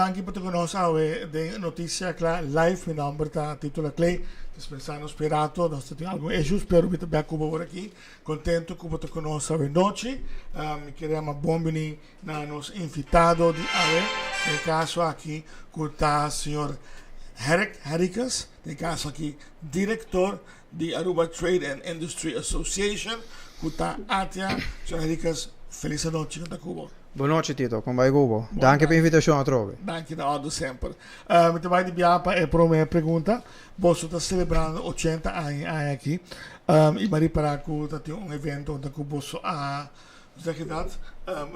Danki pa ta ku nos awe den Noticia Cla Live. Mi nomber ta Tito Laclay. Dispensá nos p'e rato, nos ta tin algun issues, pero mi ta bek ku bo awor aki. Contento ku bo ta ku nos awe nochi. Mi kere yama bon bini na nos invitado di awe, den e kaso aki ku ta señor Herrick Henriquez, den e kaso aki director di Aruba Trade and Industry Association ku ta ATIA. Señor Henriquez, felis anochi, no ta ku bo? Bon nochi Tito, kon bai ku bo? Danki pa invitashon atrobe. Danki na òrdu semper. Mi ta bai di bia pa e prome pregunta. Boso ta selebrando ochenta aña e aña aki i mi a ripará ku ta tin un evento unda ku boso a, hoe zeg je dat,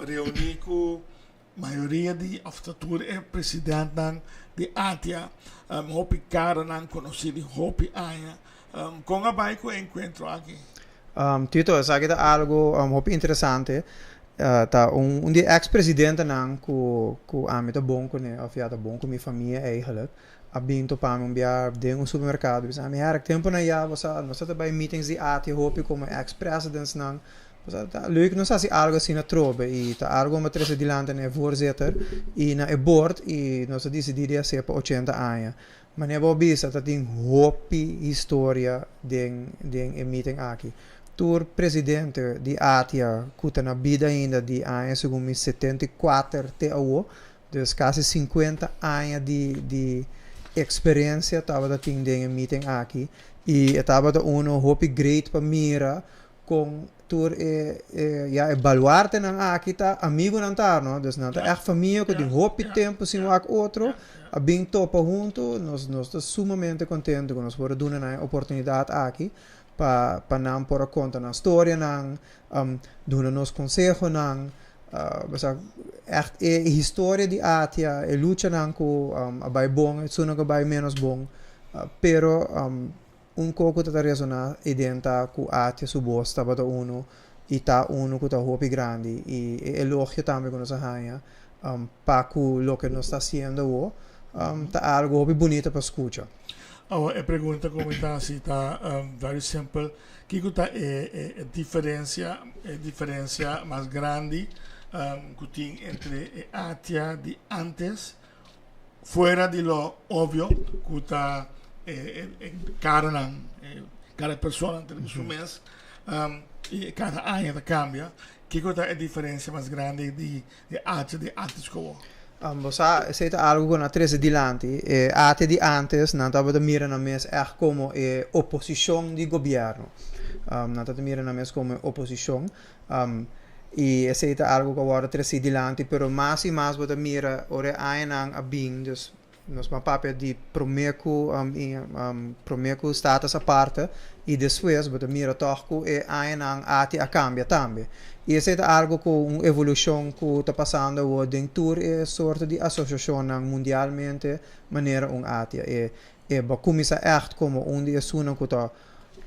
reuní ku mayoria di òf ta tur e presidentnan di ATIA, hopi karanan konosí di hopi aña. Kon a bai ku e enkuentro aki? Tito, esaki ta algu hopi interesante. Ta un di e eks presidentenan ku ku ami ta bon kuné òf ya ta bon ku mi famia eigelijk a bin topa mi un bia den un supermerkado bisa ami, Herk, tempunan ya bo sa nos ta bai meetings di ATIA hopi komo eks presidentsnan. Bo sa ta leuk nos hasi algu asina atrobe i ta algu bo trese dilanti na e voorzitter i na e board i nos a disidí di hasié pa ochenta aña. Manera bo a bisa ta tin hopi historia den den e meeting aki. Tur presidente di ATIA ku ta na bida ainda di aña segun mi 74 te awo, dus kasi 50 aña di di eksperensia tabata tin den e meeting aki i e tabata uno hopi great pa mira Kon tur e e ya e baluartenan aki ta amigunan ta no dus nan ta ègt famia ku tin hopi tempu sin wak otro a bin topa huntu nos nos ta sumamente kontentu ku nos por a duna nan e oportunidat aki pa pa nan por a konta nan storianan duna nos konsehonan osea ègt e historia di Atia e luchanan ku a bai bon esunnan ku a bai ménos bon pero. Un ko ku ta ta resoná ei den ta ku Atia su bos tabata unu i ta unu ku ta hopi grandi i e elogio tambe ku nos a haña pa ku loke nos ta hasiendo awo ta algu hopi bunita pa skucha. Awo e pregunta ku mi ta hasi ta very simpel, kiko ta e diferensia e diferensia mas grandi ku tin entre e Atia di antes Fuera di lo obvio cu ta e caranan, cada persona ta riba su mes y cada aña ta cambia, kico ta e diferencia mas grandi di e arte di antes cu awor? Bo sa, esey ta algo cu nan a trece dilanti. E arte di antes nan tabata mira nan mes echt como e oposicion di gobierno. Nan tabata mira nan mes como e oposicion. I esei ta algu ku a wòrdu tresí dilanti, pero mas i mas bo ta mira ora e añanan a bin, dus nos ban papia di promé ku promé ku status aparte i despues bo ta mira tòg ku e añanan ati a kambia tambe. I esei ta algu ku un evolushon ku ta pasando awor den tur e sorto di asosiashonnan mundialmente manera un atia. E e bo a kuminsá ègt komo un di esunnan ku ta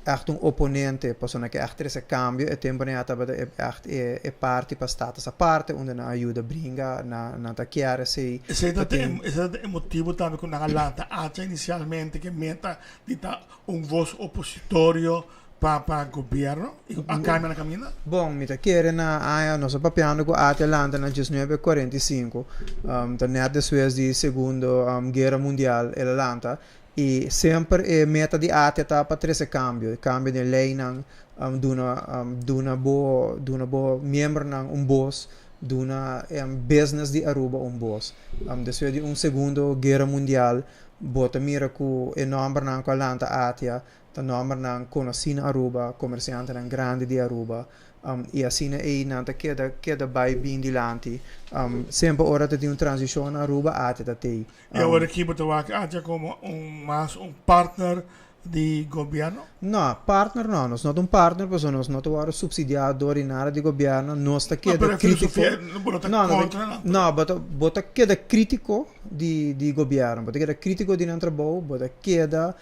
Ègt un oponente, pasobra nan ke ègt trese kambio. E tempunan ya tabata e ègt e e parti pa status aparte unda nan a yuda bringa, nan nan ta kier esei. Esei ta e esei ta e motibu tambe ku nan a lanta acha inisialmente ku e meta di ta un vos opositorio pa pa gobierno i ku a kambia na kaminda? Bon, mi ta kere na aña nos a papiando ku ati a lanta na 1945, ta nèt despues di segundo guera mundial el a lanta. I semper e meta di ATIA ta pa trese kambio, kambio den leinan, duna duna bo duna bo miembronan un bos, duna business di Aruba un bos. Despues di un segundo guera mundial bo ta mira ku e nòmbernan ku a lanta ATIA ta nòmbernan konosí na Aruba, komersiantenan grandi di Aruba. I asina ei nan ta keda keda bai bin dilanti. Semper ora ta tin un transishon na Aruba ATIA ta tei. I awor aki bo ta wak Atia komo un mas un partner di gobièrnu? No, partner no. Nos no ta un partner pasobra nos no ta wòrdu supsidiá dor di nada di gobièrnu. Nos ta keda krítiko. No, pero e filosofia bo no ta kontra nan. No, bo ta bo ta keda krítiko di di gobièrnu. Bo ta keda krítiko di nan trabou. Bo ta keda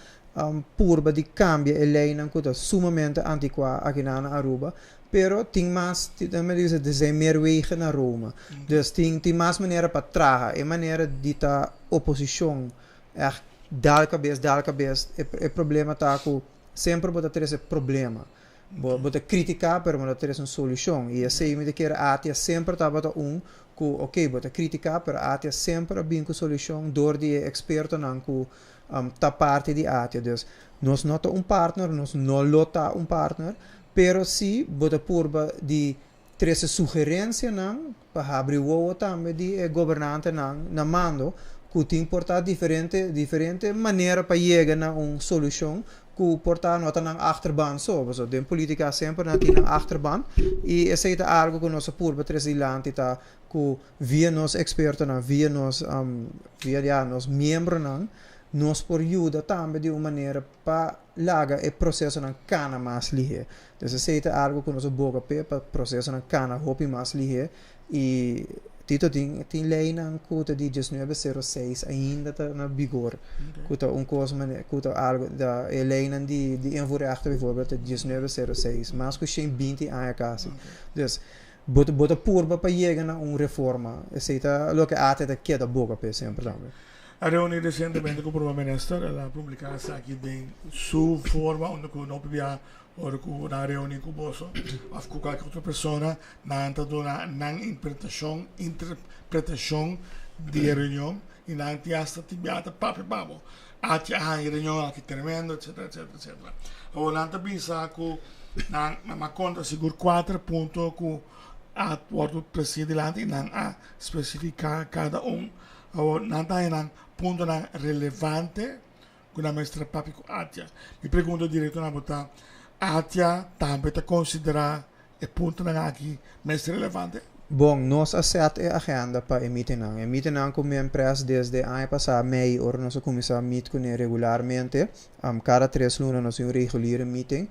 purba di kambia e leinan ku ta sumamente antikuá akinan na Aruba. Pero tin mas, mi bisa, er zijn meer wegen naar Rome. Dus tin tin mas manera pa traha. E manera di ta oposishon ègt dal kabes, dal kabes, e e problema ta ku semper bo ta trese problema. Bo bo ta kritiká pero bo no ta trese un solushon. I esei mi ta kere ATIA semper tabata un. Ku ok, bo ta kritiká, pero ATIA semper a bin ku solushon dor di e ekspertonan ku ta parti di ATIA. Dus nos no ta un partner, nos no lo ta un partner, pero si bo ta purba di trese sugerensianan pa habri wowo tambe di e gobernantenan na mando ku tin por ta diferente diferente manera pa yega na un solushon ku por ta no ta nan achterban so, pasobra den politica semper nan tin nan achterban y esey ta algo ku nos a purba trese dilanti ta ku via nos expertonan, via nos via ya nos miembronan nos por yuda tambe di un manera pa laga e procesonan kana mas lihe. Dus esey ta algo ku nos a boga p'e pa procesonan kana hopi mas lihe y Tito tin tin leynan ku ta di diesnuebe sero seis ainda ta na bigor ku ta un kos mane ku ta algo ta e leynan di di invoerrechten bijvoorbeeld ta diesnuebe sero seis mas ku shen binti aña kasi. Dus bo ta bo ta purba pa yega na un reforma esey ta loke ATA ta keda boga p'e semper tambe. A reuni recientemente cu Prome Minister, el a publica esaki den su forma unda cu no pibia ora cu nan reuni cu boso of cu cualkier otro persona nan ta duna nan interpretacion interpretacion di e reunion y nan tin hasta tin bia ta papia pa bo aki a haña e reunion aki tremendo etcetera etcetera etcetera. Awor nan ta bisa cu nan nan a conta sigur cuater punto cu a wordo treci dilanti y nan a specifica cada un. Awor nan ta haña nan puntonan relevante ku nan mester a papia ku ATIA. Mi pregunta direkto na bo ta, ATIA tambe ta konsiderá e puntonan aki mester relevante? Bon, nos a sèt e agenda pa e meetingnan. E meetingnan ku Minpres desde aña pasá mei ora nos a kuminsá meet kuné regularmente. Kada tres luna nos tin un reguliere meeting.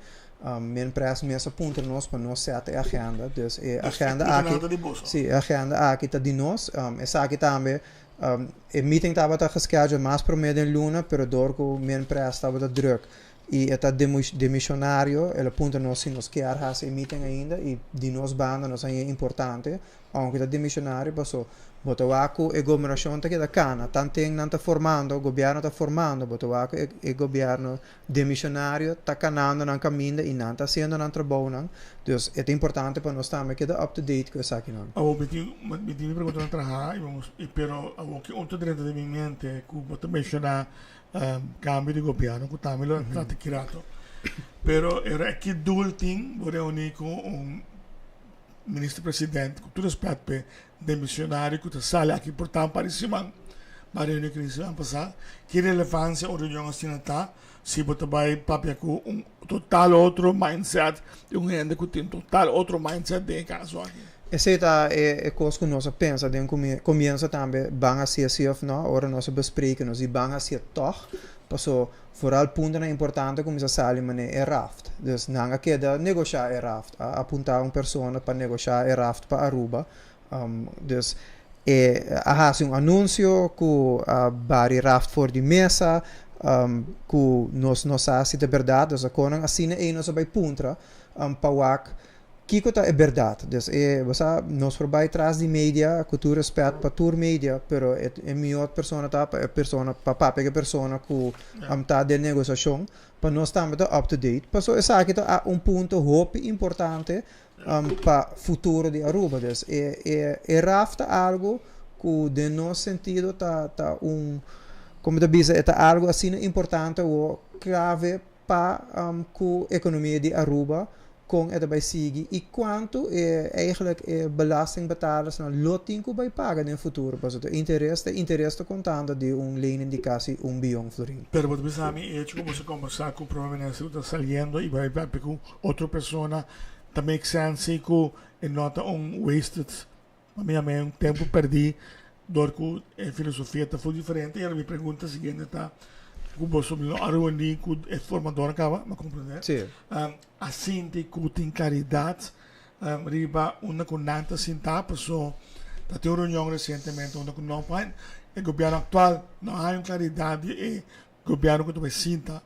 Minpres mes a puntra nos pa nos sèt e agenda. Dus e agenda aki, si, e agenda aki ta di nos. Esaki tambe, e meeting tabata gescheduled mas promé den luna, pero dor ku Minpres tabata drùk i e ta demisionario, el a puntra nos si nos kier hasi e meeting ainda i di nos banda nos a haña importante Aunke ta demisionario paso bo ta wak ku e gobernashon ta keda kana tanten nan ta formando gobierno ta formando bo ta wak ku e gobierno demisionario ta kanando nan kaminda i nan ta hasiendo nan trabounan dus e ta importante pa nos tambe keda up to date ku esakinan. Awor mi tin mi tin mi preguntanan traha i vamos i pero awor ki un ta drenta den mi mente ku bo ta menshoná kambio di gobierno ku tambe lo trata ki rato pero e ora ki doel tin bo reuni ku un Minister President, ku tur respet p'e demisionario ku ta sali aki por tan par di siman, m'a reuni ku siman pasá, ki relevansia un reunion asina ta si bo ta bai papia ku un total otro mindset di un hende ku tin total otro mindset den e kaso aki? Esei ta e kos ku nos a pensa den komienso tambe, ban hasié si òf nò, ora nos a bespreken nos di ban hasié tòg, paso Vooral puntonan importante cuminsa sali manera e raft. Dus nan a keda negosha e raft. A apunta un persona pa negosha e raft pa Aruba. Dus e a haci un anuncio cu a bari raft for di mesa, cu nos no sa si ta berdad. Dus akonan asina ey nos a bay puntra pa wak Kiko ta e berdad? Dus e, bo sa, nos por bai tras di media, ku tur respet pa tur media, pero e, e mihor persona ta pa e persona, pa papia ku e persona ku ta den negosiashon, pa nos tambe ta up to date. Paso esaki ta a un punto hopi importante pa futuro di Aruba. Dus e, e, e raf ta algo ku den nos sentido ta, ta un, komo ta bisa, e ta algo asina importante awor, klave pa ku ekonomia di Aruba kon e ta bai sigui i kuantu e eigenlijk e belastingbetalersnan lo tin ku bai paga den futuro pasobra ta interes ta interes ta kontando di un lening di kasi un biyon florin. Pero bo ta bisa mi e hecho ku bo sa kombersá ku prome minister ku ta saliendo i bai papia ku otro persona ta make sense si ku e no ta un wasted pa mi a un tempu perdí dor ku e filosofia ta full diferente. I ahora mi pregunta siguiente ta ku boso lo a reuní ku e formadornan kaba, mi a komprendé. Sí. A sinti ku tin klaridat riba unda ku nan ta sintá paso ta tin un reunion resientemente unda ku no por e gobièrnu aktual no haña un klaridat di e gobièrnu ku ta bai sinta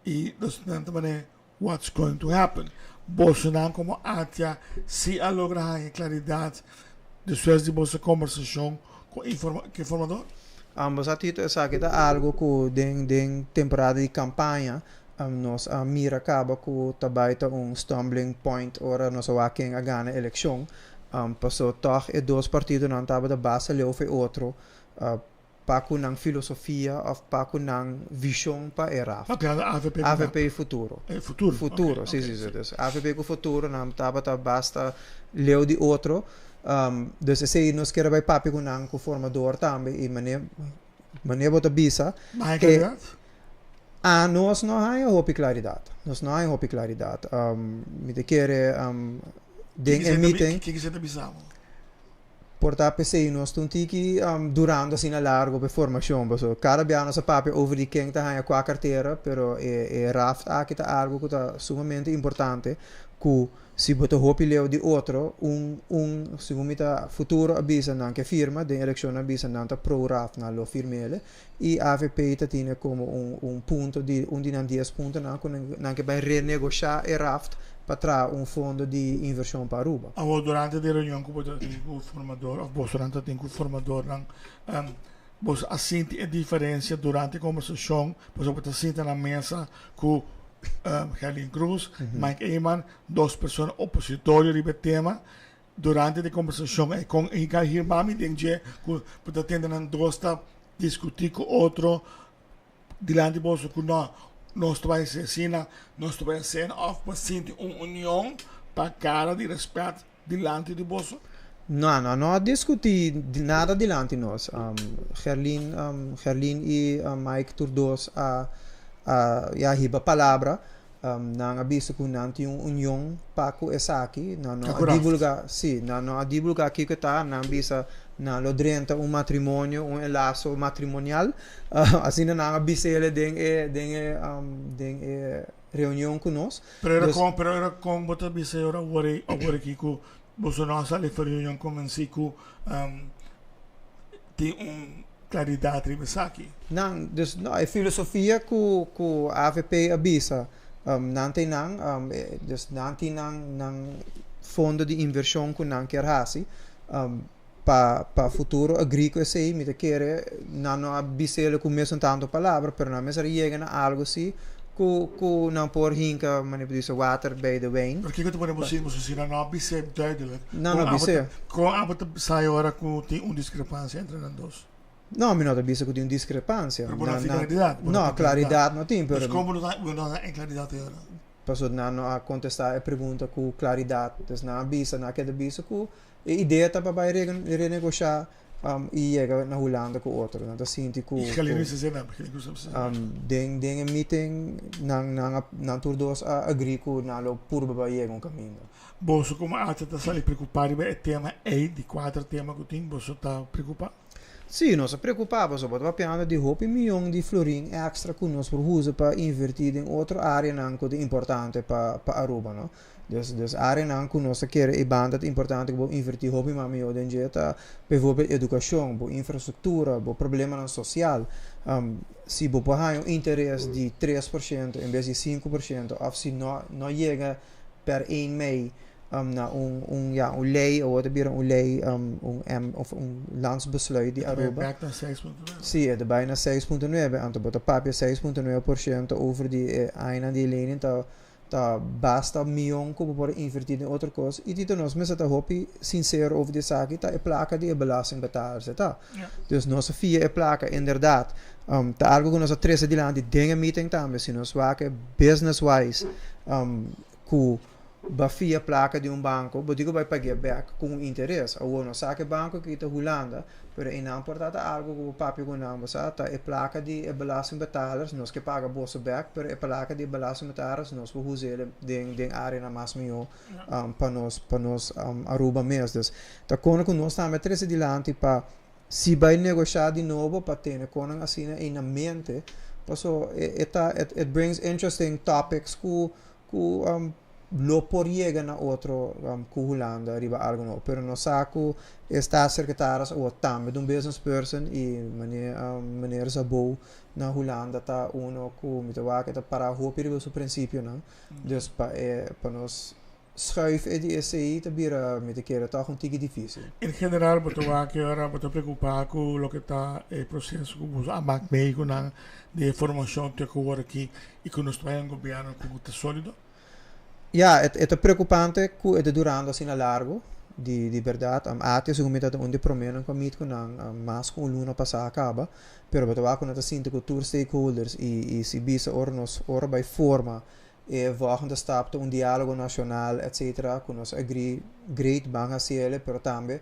i nos nan ta manera What's going to happen? Bosonan komo ATIA si a logra haña klaridat despues di boso kombersashon ku e formador? Ambos a tito esaki ta algo ku den den temporada di kampaña nos a mira kaba ku ta bai ta un stumbling point ora nos a wak ken a gana elekshon. Paso toch e dos partidonan tabata basta leu for e otro pa cu nan filosofia of pa cu nan vision pa e RAft. Papiando avp cu avp y Futuro. E Futuro. Futuro, si, si, si. Dus avp cu Futuro nan tabata basta leu di otro. Dus esey nos kier a bay papia cu nan cu formador tambe y mane mane bo ta bisa. Mas hay claridad? A nos no haya hopi claridad. Nos no haya hopi claridad. Mi ta kere den e meeting. Kiko esey ta bisa bo? Por ta p'esei nos ta un tiki durando asina largo p'e formacion, pasobra cada bia nos a papia over di ken ta haña cua cartera, pero e e raft aki ta algo cu ta sumamente importante cu si bo ta hopi leu di otro, un un segun mi ta Futuro a bisa nan ke firma, den eleccionnan a bisa nan ta pro raft nan lo firmele y avp ta tine como un un punto di un di nan dies puntonan cu nan nan ke bay renegosha e raft pa traha un fondo di inversion pa Aruba. Awor durante di reunion cu bo ta tin cu formador of bosonan ta tin cu formadornan boso a sinti e diferencia durante e conversacion pasobra bo ta sinta na mesa cu Gerlin Cruz, Mike Eman, dos persona opositorio riba e tema Durante di kombersashon e kon e ka hir mami den dje ku bo ta tende nan dos ta diskutí ku otro dilanti boso ku no nos ta bai hasi asina, nos ta bai hasi òf bo sinti un union pa kara di rèspèt dilanti di boso? No, no, no a diskutí nada dilanti nos. Gerlin, Gerlin i Mike tur dos a a ya hiba palabra. Nan a bisa ku nan tin un union pa ku esaki. Nan no a divulgá, sí, nan no a divulgá kiko ta. Nan bisa nan lo drenta un matrimonio, un enlaso matrimonial. Asina nan a bis'el den e den e den e reunion ku nos. Pero era kon, pero era kon bo ta bisa e ora awor awor aki ku boso no a sali for e reunion konvensí ku tin un klaridat riba esaki. Nan, dus no, e filosofia ku ku avp a bisa, nan ta einan, dus nan tin nan nan fondo di invershon ku nan kier hasi pa pa futuro agree ku esei, mi ta kere nan no a bis'el ku mesun tantu palabra, pero nan mester a yega na algu si ku ku nan por hinka, manera bo bisa, water bij de wijn. Pero kiko ta pone bo sinti boso si nan no a bis'é duidelijk? Nan no a bis'é. Kon abo ta sa e ora ku tin un diskrepansia entre nan dos? No, mi no ta bisa ku tin un diskrepansia. Pero bo no tin klaridat. No, klaridat no tin, pero. Dus kon bo no ta bo no ta en klaridat e ora? Pasobra nan no a kontestá e pregunta ku klaridat. Dus nan a bisa, nan a keda bisa ku e idea ta pa bai renegoshá i yega na Hulanda ku otro. Nan ta sinti ku. I kali no sa nan? Kali no sa nan? Den den e meeting nan nan a nan tur dos a agree ku nan lo purba bai yega un kaminda. Boso komo arte ta sali preokupá riba e tema ei di kuater tema ku tin? Boso ta preokupá? Sí, nos a preokupá pasobra bo ta papiando di hopi mion di florin èkstra ku nos por usa pa invertí den otro áreanan ku ta importante pa pa Aruba, no. Dus, dus áreanan ku nos ta kere e banda ta importante ku bo invertí hopi mas mihó den dje ta bijvoorbeeld edukashon, bo infrastruktura, bo problemanan sosial. Si bo por haña un interes di 3% en bes di 5% òf si no no yega per 1 mei na un un ya un ley awor ta bira un ley un M of un landsbesluit di Aruba. E ta bai bek na 6.9. Si, e ta bai na 6.9, anto bo ta papia 6.9% over di e añanan di e lening ta ta basta mion ku bo por inverti den otro kos i Tito nos mester ta hopi sinsero over di esaki ta e plaka di e belastingbetalers e ta. Dus nos a fia e plaka inderdaad ta algo ku nos a trese dilanti den e meeting tambe si nos wak e business wise ku Bo a fia plaka di un banko, bo di ku bai pag'é bèk ku un interes. Awor no sa ku e banko aki ta Hulanda, pero einan por ta ta algu ku bo papia ku nan, bo sa, ta e plaka di e belastingbetalers, nos ke paga boso bèk, pero e plaka di e belastingbetalers nos por us'é den den áreanan mas mihó pa nos pa nos Aruba mes. Dus ta kono ku nos tambe a trese dilanti pa si bai negoshá di nobo pa tene konan asina ei na mente, paso e ta it brings interesting topics ku Ku lo por yega na otro ku Hulanda riba algu nobo. Pero nos sa ku e staatssecretaris awor tambe ta un business person i meneer Szabó na Hulanda ta uno ku mi ta wak e ta para hopi riba su prinsipionan. Dus pa e pa nos schuif e di esei ta bira mi ta kere tòg un tiki difisil. En general bo ta wak e ora bo ta preokupá ku loke ta e proseso ku boso a mak mee ku nan di e formashon te ku awor aki I ku nos ta bai un gobièrnu ku ta sólido? Ya, e ta preokupante ku e ta durando asina largu. Di berdad, ATIA segun mi ta un di promenan cu a meet cu nan mas cu un luna pasa a caba, pero bo ta wak cu nan ta sinti cu tur stakeholders y si bisa ora nos ora bay forma e volgende stap ta un dialogo nacional etc. Cu nos agree, great, ban haciele, pero tambe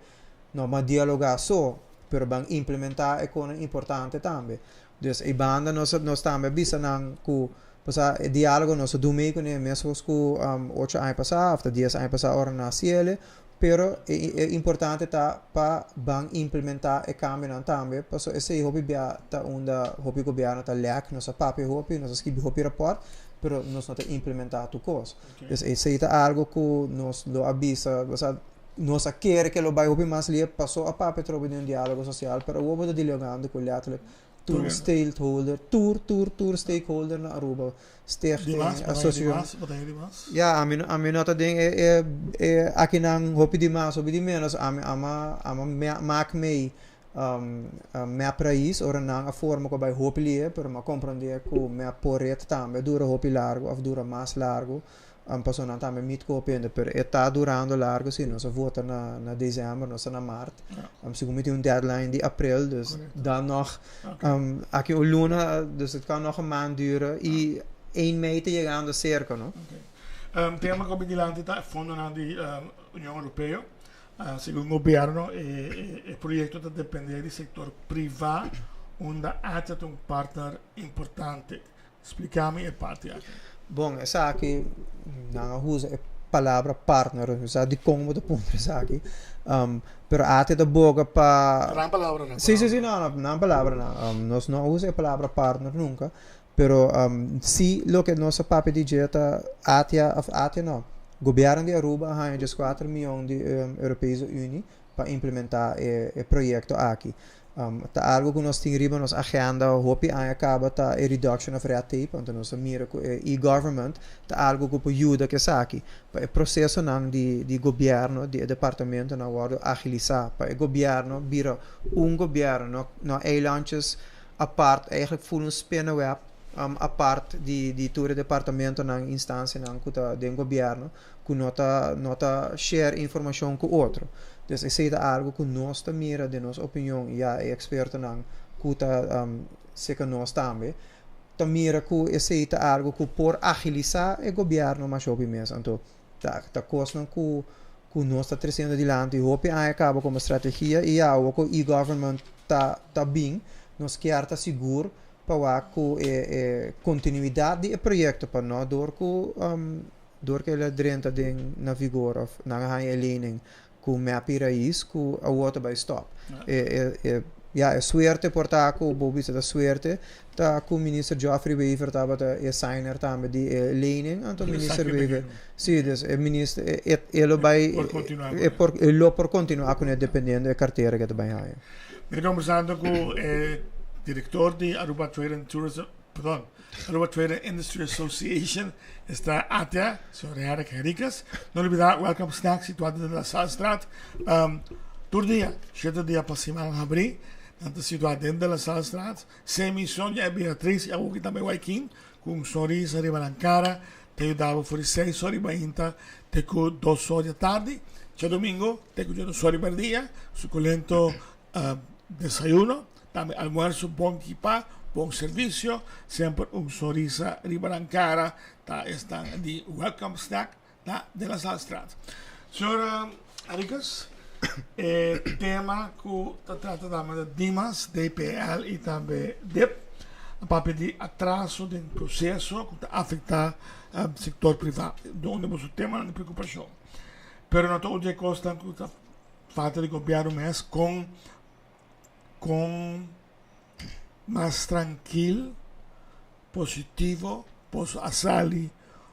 no ban dialoga so, pero ban implementa e conan importante tambe. Dus e banda nos tambe a bisa nan cu pasobra e dialogo nos a dun mee cune mescos cu ocho aña pasa of ta 10 aña pasa ora nan a haciele, pero e importante ta pa ban implementa e cambionan tambe, pasobra esey hopi bia ta unda hopi gobierno ta lek, nos a papia hopi, nos a skibi hopi rapport, pero nos no ta implementa tur cos. Dus esey ta algo cu nos lo a bisa, osea nos a kere ke lo bai hopi mas lie paso a papia atrobe di un dialogo social, pero awor bo ta dialogando cu letterlijk tur stakeholder, tur, tur, tur stakeholder na Aruba. Stichting, Dimas, bo ta asociacion. dimas, bo ta dimas. Ja, ami no ta den e akinan hopi di mas, hopi di menos. Ami ama maak mee MEP Raiz, ora nan a forma cu a bai hopi lie, pero mi a comprende cu MEP por ret tambe a dura hopi largo of dura mas largo. Pasobra nan tambe meet cu hopi hende, pero e ta durando largo si, nos a vota na december, nos ta na maart. Segun mi tin un deadline di april, dus dan nog aki un luna, dus het kan nog een maand duren y 1 mei ta yegando cerca, no? Okay. Tema cu a bin dilanti ta e fondonan di Union Europeo. Segun gobierno e proyecto ta depende di sector priva, unda ATIA ta un partner importante. Splica mi e parti aki. Bon, esaki, nan a usa e palabra partner, mi sa dikon bo ta puntra esaki. Pero ATIA ta boga pa. Nan palabra nan. Si, si, si, no, no, nan palabra nan. Nos no a usa e palabra partner nunca, pero si loke nos a papia di dje ta ATIA, of ATIA no, Gobierno di Aruba a haña 14 miyon di Europese Unie pa implementa e proyecto aki. Ta algo cu nos tin riba nos agenda hopi aña caba ta e reduction of red tape, anto nos a mira cu e e-government ta algo cu por yuda cu esaki, pa e procesonan di gobierno, di e departamentonan wordo agilisa, pa e gobierno bira un gobierno, no no eilandjes apart, eigenlijk full un spinnenweb apart di tur e departamentonan, instancianan cu ta den gobierno, cu no ta share informacion cu otro. Dus esey ta algo cu nos ta mira den nos opinion, ya e expertonan cu ta seca nos tambe, ta mira cu esey ta algo cu por agilisa e gobierno mas hopi mes. Anto, ta cosnan cu nos ta treciendo dilanti hopi aña caba como strategia y ya cu e-government ta bin, nos kier ta sigur pa cu e continuidad di e proyecto pa no door cu el a drenta den na vigor of nan a haña e lening cu MEP y Raiz cu awor ta bay stop. Ja, e suerte por ta cu bo bisa ta suerte ta cu minister Geoffrey Wever tabata e signer tambe di e lening, anto minister Wever si, dus e minister e lo bay por continua e lo por continua cu dependiendo e cartera cu ta bay haña. Mi conversando cu e director di Aruba Trade and Tourism, perdon, Aruba Trade and Industry Association, esta ATIA, señor Eric Henriquez. No lubida Welcome Snack, situa den La Salstraat. Tur dia, 7 dia pa siman habri, nan ta situa den La Salstraat. Semi, Sonia y Beatriz, y aki tambe Waikin, cu un sonrisa riba nan cara, ta yuda for di 6 or mainta, te cu 2 or di atardi. Diadomingo, te cu 2 or di dia, suculento desayuno, tambe almuerzo bon ekipa, bon servicio, semper un sonrisa riba nan cara, ta esnan di Welcome Snack na De La Salstraat. Señora Henriquez, e tema cu ta trata tambe di Dimas, DPL y tambe DIP, papia di atraso den proceso cu ta afecta sector priva, unda bo tema di preocupacion. Pero no tur e cos cu ta falta di gobierno mes con mas trankil, positivo, por a sali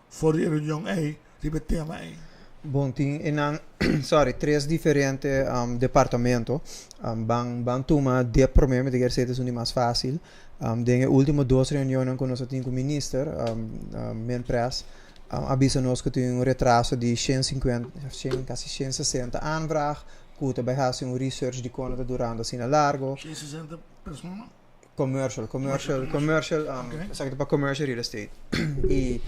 for di e reunion ey, riba e tema ey. Bon, tin einan, sorry, tres diferente departamento. Ban tuma DIP prome, mi ta kier sey esun di mas facil. Den e ultimo dos reunionnan cu nos a tin cu minister, Minpres, a bisa nos cu tin un retraso di 150, 100, casi 160 aanvraag, cu ta bay haci un research di con ta durando asina largo. 160 persona? Commercial, commercial, commercial, exacto, pa commercial real estate. Y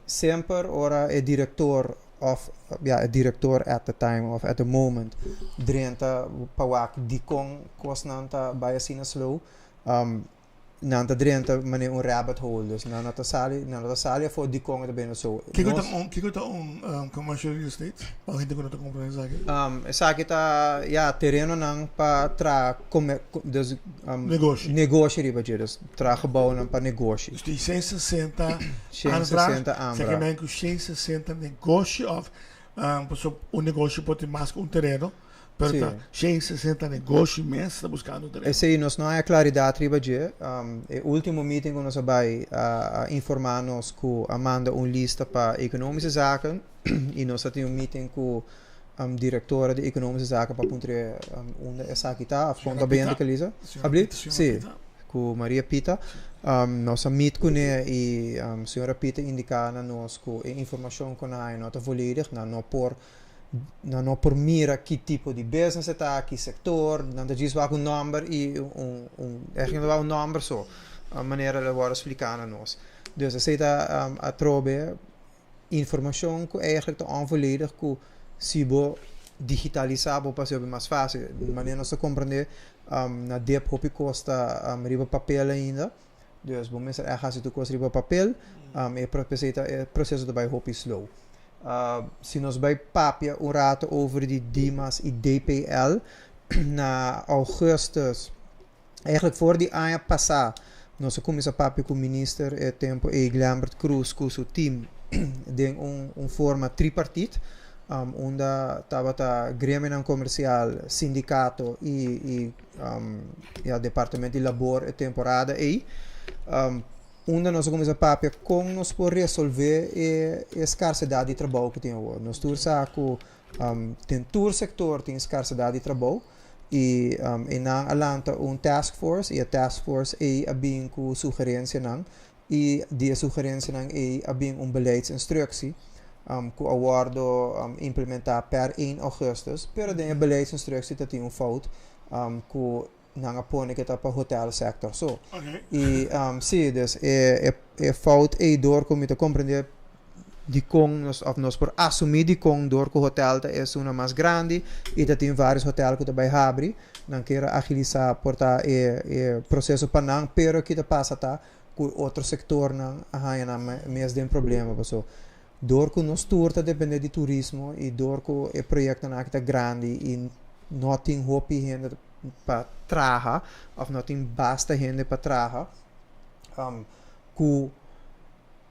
semper ora e director of ja, e director at the time of at the moment drenta pa wak dikon kosnan ta bai asina slow, nan ta drenta manera un rabbit hole, dus nan no ta sali, nan no ta sali afó dikon e ta bini so. Kiko ta Nos un, kiko ta un commercial real estate? Pa hende ku no ta komprende esaki. Esaki ta, ya, terenonan pa traha come, dus Negoshi. negoshi riba dje, dus traha gebouwnan pa negoshi. Dus tin 160 160 aanvraag, aanvraag. Seki men ku 160 negoshi of pasobra un negoshi por tin mas ku un tereno. Pero ta 160 negoshi mes ta buscando tereno. Esey nos no haya claridad riba dje. E ultimo meeting cu nos a bay a informa nos cu a manda un lista pa Economische Zaken y nos a tin un meeting cu directora di Economische Zaken pa puntra unda esaki ta of con ta bayendo cu e lista. Abli? Si, cu Maria Pita. Nos a meet cune y señora Pita indica na nos cu e informacion cu nan haya no ta volledig, nan no por Nan no por mira ki tipo di business e ta, ki sector, nan ta djis wak un nomber y un, un, eigenlijk nan ta wak un nomber so, manera el a worde splica na nos. Dus esey ta atrobe informacion cu eigenlijk ta onvolledig cu si bo digitalisa bo por haci hopi mas facil. Manera nos ta comprende na dip hopi cos ta riba papel ainda, dus bo mester echt haci tur cos riba papel, e proceso ta bay hopi slow. Si nos bai papia un rato over di Dimas y DPL, na augustus, eigenlijk for di aña pasa, nos a cuminsa papia cu minister e tempo ey Glenbert Croes cu su team den un forma tripartiet, unda tabata gremionan comercial, sindicato y y departamento di labor e temporada ey. Unda nos a kuminsá papia kon nos por resolvé e e skarsedat di trabou ku tin awor. Nos tur sa ku den tur sektor tin skarsedat di trabou i e nan a lanta un task force i e task force ei a bin ku sugerensianan i di e sugerensianan ei a bin un beleidsinstructie ku a wòrdu implementá per 1 augustus pero den e beleidsinstructie ta tin un fout ku Nan a pone ke ta pa hotel sector so. Y si, dus e e fout ey door cu mi ta comprende dicon nos of nos por asumi dicon door cu hotel ta esunnan mas grandi y ta tin varios hotel cu ta bay habri, nan kier a agilisa por ta e e proceso pa nan, pero ki ta pasa ta cu otro sectornan a haya nan mes den problema paso door cu nos tur ta depende di turismo y door cu e proyectonan aki ta grandi y no tin hopi hende pa traha of no tin basta hende pa traha cu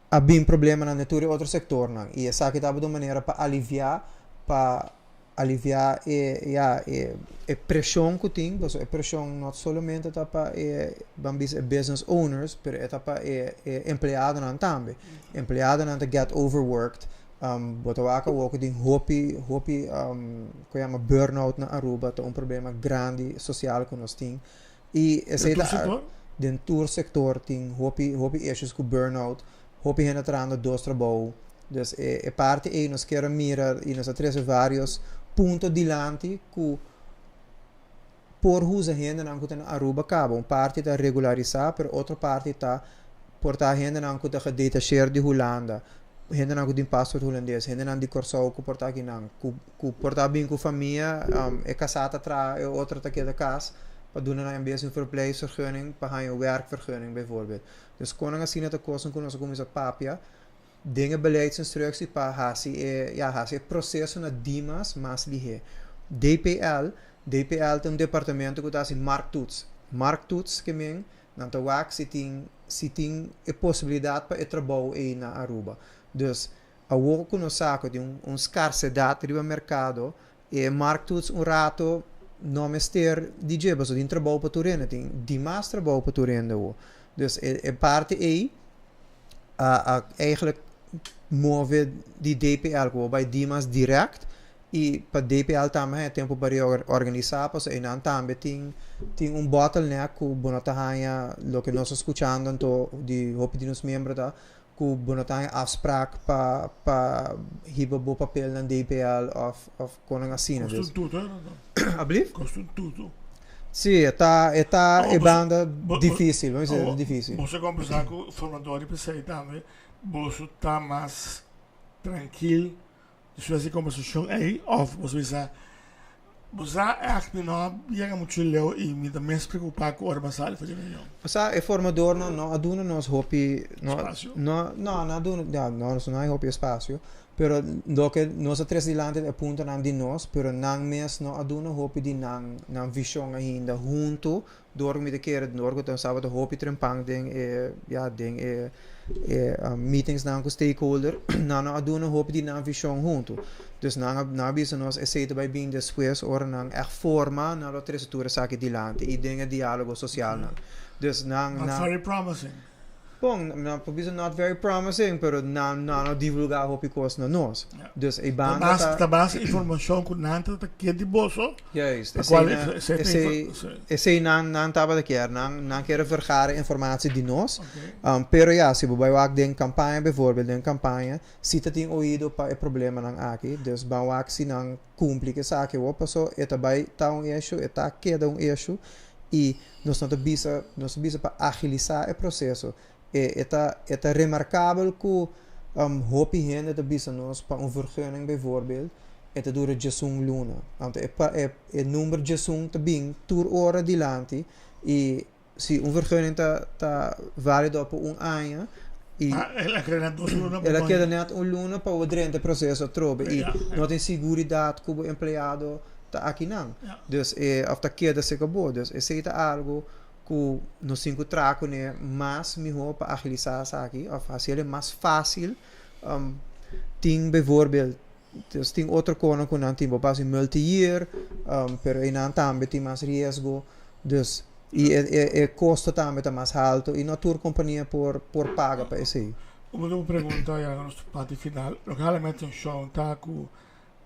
a bin problemanan den tur e otro sectornan y esaki tabata un manera pa alivia pa alivia e ya e e presion cu tin pasobra e presion no solamente ta pa e ban bisa e business owners pero e ta pa e e empleadonan tambe empleadonan ta get overworked bo ta wak awor cu tin hopi hopi cu yama burnout na Aruba ta un problema grandi social cu nos tin y esey ta den tur sector tin hopi hopi issues cu burnout Hopi hende ta trahando dos trabou. Dus e e parti ei nos kier a mira i nos a trese varios punto dilanti ku por usa hendenan ku ta na Aruba kaba. Un parti ta regularisá pero otro parti ta por ta hendenan ku ta gedetasheer di Hulanda, hendenan ku tin paspoort hulandes, hendenan di Kòrsou ku por ta akinan, ku ku por ta bin ku famia, e kasá ta traha e otro ta keda kas pa duna nan en bes un verblijfsvergunning pa haña un werkvergunning bijvoorbeeld. Dus kon nan asina ta kosnan ku nos a kuminsá papia den e beleidsinstructie pa hasi e, ya, hasi e proseso na Dimas mas lihé. DPL, DPL ta un departamento ku ta hasi markttoets. Markttoets ke men nan ta wak si tin si tin e posibilidat pa e trabou ei na Aruba. Dus awor ku nos sa ku tin un un skarsedat riba merkado e markttoets un rato no mester di dje pasobra tin trabou pa tur hende, tin dimas trabou pa tur hende awor. Dus e e parti ei a a eigenlijk move di DPL ku bo bai dimas direct i pa DPL tambe haña tempu pa reorganisá pasobra einan tambe tin tin un bottleneck ku bo no ta haña loke nos ta skuchando anto di hopi di nos miembro ta ku bo no ta haña afspraak pa pa hiba bo papelnan DPL òf òf konan asina. Kost un tutu no no. Ablief? Kost un tutu. Sí, e ta e ta e banda difísil, vamos bisa difísil. Boso a kombersá ku formador di p'esei tambe, boso ta mas trankil. Despues di kombersashon ei òf bo bisa bo sa ègt mi no a yega muchu leu i mi ta mes preokupá ku ora bo a sali for di reunion. Bo sa e formadornan no a duna nos hopi Espasio? No no a duna ya nos no hay hopi espasio pero loke nos a trese dilanti ta e puntonan di nos pero nan mes no a duna hopi di nan nan vishon ainda huntu. Dor ku mi ta kere, dor ku nos tabata hopi trempan den e, ya, den e e meetingsnan ku stakeholder, nan no a duna hopi di nan vishon huntu. Dus nan a nan a bisa nos esei ta bai bin despues ora nan ègt forma, nan lo trese tur esaki dilanti i den e diálogo sosialnan. Dus nan Not nan. very promising. Bon, nan por bisa not very promising, pero nan nan no divulgá hopi kos na nos. Ja. Dus e Ta banda bas, ta. ta bas informashon ku nan ta ta kier di boso, Juist, pa esei kual nan, esei ta esei, info, sí. esei nan, nan tabata kier. Nan, nan kier vergara informatie di nos. Oké. Pero ya, si bo bai wak den kampaña bijvoorbeeld, den kampaña, si ta tin oido pa e problemanan aki. Dus ban wak si nan kumpli ku esaki awor, paso e ta bai ta un issue, e ta keda un issue. I nos no ta bisa, nos ta bisa pa agilisá e proseso. E e ta e ta remarkabel ku hopi hende ta bisa nos pa un vergunning bijvoorbeeld e ta dura djesun luna. Anto e pa e e number djesun ta bin tur ora dilanti i si un vergunning ta ta válido pa un aña i Ah, el a keda net dos luna el a keda net un luna pa bo drenta e proseso atrobe i no tin siguridat ku bo empleado ta akinan. Dus e of ta keda serka bo. Dus esei ta algu ku nos tin ku traha kuné mas mihó pa agilisá esaki of hasiel e mas fásil. Tin bijvoorbeeld dus tin otro konan ku nan tin bo pa hasi multi-year pero einan tambe tin mas riesgo. Dus i e e e kosto tambe ta mas haltu i no tur kompania por por paga pa esei. Un último pregunta ya na nos parti final. Loke hala mi atenshon ta ku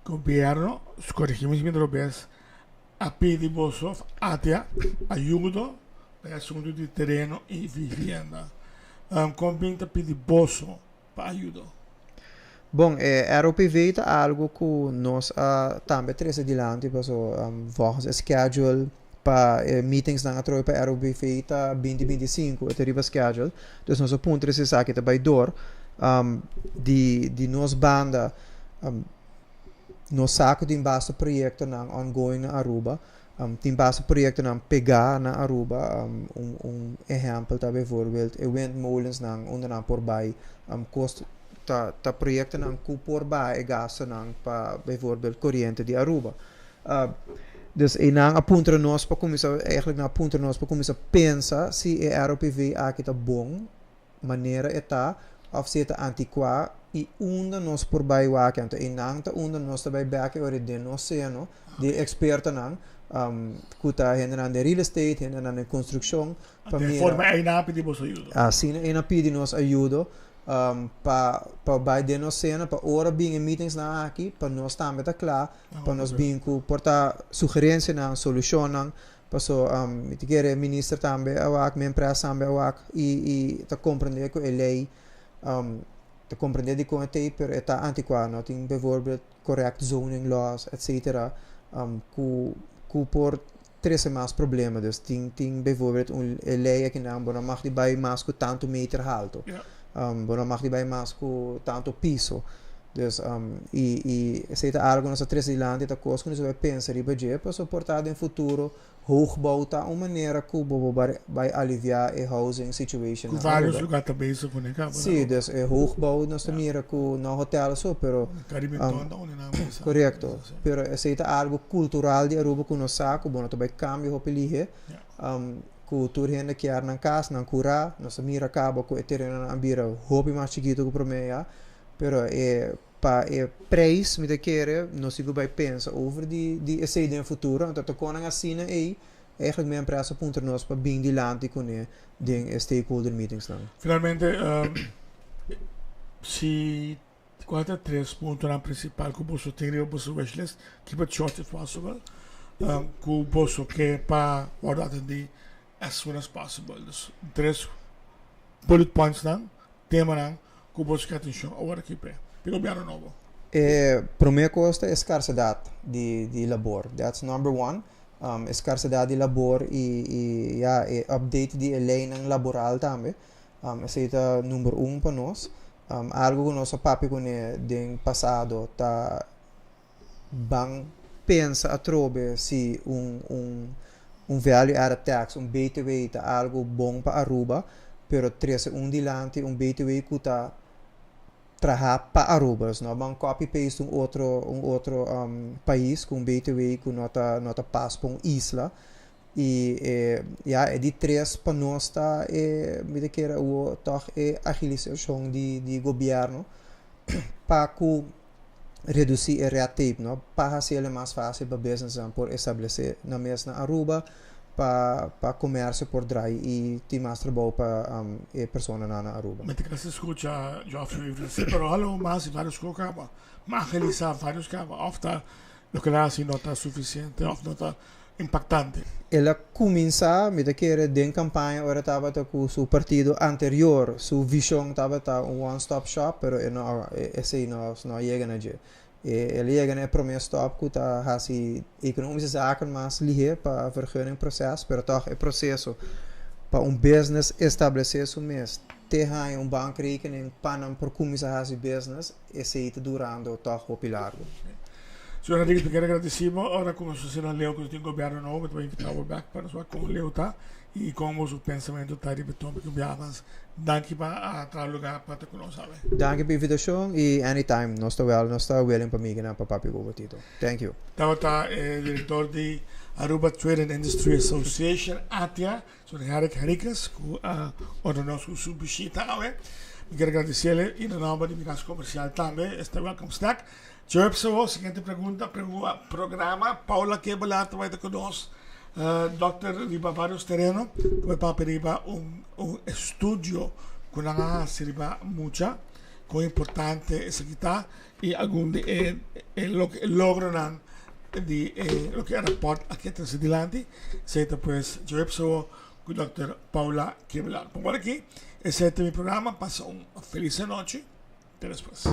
Gobierno, corregime si mi ta robes, a pidi boso of ATIA ayudo pa e asunto di tereno y vivienda. Con bin ta pidi boso pa ayudo? Bon, e ROPV ta algo cu nos a tambe trece dilanti paso volgens e schedule pa e meetingsnan atrobe pa ROPV ta binti 25 e ta riba schedule. Dus nos a puntra si esaki ta bay door. Di di nos banda Nos sa ku tin basta proyektonan ongoing na Aruba. Tin basta proyektonan pegá na Aruba. Un un ehèmpel ta bijvoorbeeld e windmolensnan unda nan por bai kost ta ta proyektonan ku por baha e gastunan pa bijvoorbeeld koriente di Aruba. Dus einan a puntra nos pa kuminsá eigenlijk nan a puntra nos pa kuminsá pensa si e ROPV aki ta bon manera e ta of si e ta anticuá y unda nos por bay wak. Anto eynan ta unda nos ta bay bek e ora den nos seno di e expertonan cu ta hendenan den real estate, hendenan den construccion pa Den mira. forma eynan a pidi boso ayudo. Asina eynan a pidi nos ayudo pa pa bay den nos seno pa ora bin e meetingsnan aki pa nos tambe ta cla pa nos bin cu por ta sugerencianan, solucionnan. Paso mi ta kere minister tambe a wak, mi empresa tambe a wak i i ta komprendé ku e lei ta komprendé dikon e t'ei pero e ta antikuá, no tin bijvoorbeeld correct zoning laws etcetera ku ku por trese mas problema. Dus tin tin bijvoorbeeld un e lei akinan bo no mag di bai mas ku tantu meter haltu, bo no mag di bai mas ku tantu piso. Dus i i esei ta algu nos a trese dilanti ta kos ku nos a bai pensa riba dje pasobra por ta den futuro hoogbouw ta un manera ku bo por bai bai aliviá e housing situation Ku na vários Aruba. lugá ta bezig kuné kaba na Sí, Aruba. dus e hoogbouw nos ta mira ku no hotel so pero Caribe Ton ta unda nan bisa. korekto Sí. pero esei ta algu kultural di Aruba ku nos sa ku bo no ta bai kambia hopi lihe ku tur hende kier nan kas nan kurá nos ta mira kaba ku e terenonan a bira hopi mas chikitu ku promé ya. Pero e pa e prijs mi ta kere nos tin ku bai pensa over di di esei den futuro anto ta konan asina ei eigenlijk mi empresa puntra nos pa bin dilanti kuné den e stakeholder meetingsnan. Finalmente si kua ta tres puntonan principal ku boso tin riba boso wishlist, keep it short if possible, ku boso ke pa wòrdu atendí as soon as possible. Dus tres bullet pointsnan, temanan ku bo skia atenshon awor aki p'e di gobièrnu nobo? E promé kos ta e skarsedat di di labor. That's number one. E skarsedat di labor i i ya e update di e leinan laboral tambe. Esei ta number un pa nos. Algu ku nos a papia kuné den pasado ta ban pensa atrobe si un un un value added tax, un BTW ta algu bon pa Aruba, pero trese un dilanti un BTW ku ta traha pa Aruba. Dus no ban copy paste un otro un otro pais ku un BTW ku no ta no ta pas pa un isla. I e ya e di tres pa nos ta e mi ta kere awor tòg e agilisashon di di gobièrnu pa ku redusí e red tape no pa hasi el mas fásil pa businessnan por establesé nan mes na Aruba pa pa komersio por drai i tin mas trabou pa e personanan na Aruba. Mi ta kasi skucha Geoffrey Wever si pero halo mas i varios kos kaba ma agilisá varios kaba òf ta loke nan hasi no ta sufisiente òf no ta impactante. El a cuminsa, mi ta kere, den campaña ora tabata cu su partido anterior, su vision tabata un one stop shop, pero e no a, esey no no a yega na dje. E el a yega na e prome stop cu ta haci economische zaken mas lihe pa vergunningproces, pero toch e proceso pa un business establece su mes te haña un bankrekening pa nan por cuminsa haci business, Esey ta durando toch hopi largo. Señor Henriquez, mi kier agradeci bo ora cu nos asina leu cu nos tin gobierno nobo, mi ta bay invita bo bek pa nos wak con leu ta y con boso pensamento ta riba e topico un biaha mas. Danki pa a traha lugar pa ta cu nos awe. Danki pa invitacion y anytime nos ta wel nos ta willing pa migi nan pa papia cu bo Tito. Thank you. Tabata e director di Aruba Trade and Industry Association, ATIA, Señor Herrick Henriquez cu a honra nos cu su bishita awe. Mi kier agradecele y na nomber di mi cas comercial tambe este welcome snack. Jerps awo, siguiente pregunta, pregunta programa Paula Kebelaar ta bay ta cu nos. Dokter riba varios tereno, ta bay papia riba un un estudio cu nan a haci riba mucha, con importante esaki ta y algun di e e loke e logronan di e loke e rapport aki a trece dilanti. Esey ta pues djuebs awo cu Dòkter Paula Kibler. Por ora aki esey ta mi programa. Pasa un feliz anochi. Te despues.